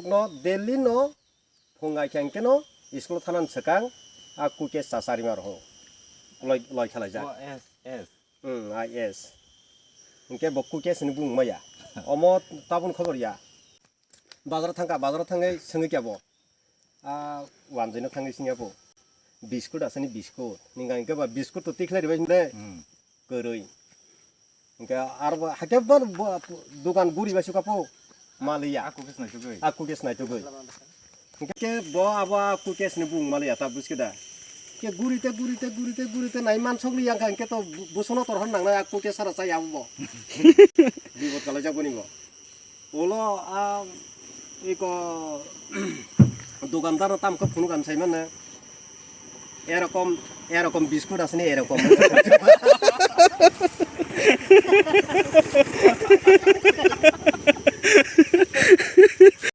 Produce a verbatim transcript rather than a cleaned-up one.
No Delhi no phungai khe hwnkhe no school thanan swkang a Kuke Chacharima rok loi, loi khalaijak. Hmm, I S. Hwnkhe bo Kuke sini bung maya. Omo tabun khobor ya. Bazar thangka, bazar thangwi swngwi kya bo. A wanjwino thangwi singya bo. Biskut asani biskut. Ninga hwnkhe ba biskut to tikhlai ribai hwnde. Hmm. Kwrwi. Hwnkhe aro bo hakhe bo, bo dukan guri bai suka po. Maliya. Aku khe snaitugwi. Aku khe snaitugwi. Hwnkhe bo abo aku khe sini bung maliya ta buskida. Ke guri te, guri te, guri te, guri te nai man sokli yang kha hwnkhe to bu-, busono torhor nangnai aku khe sara chai abo bo. Bibot kalaijak boni bo. Ulo a iko dukandar tam khe phunuk kan sai mane. Erokom, erokom biskut asini erokom.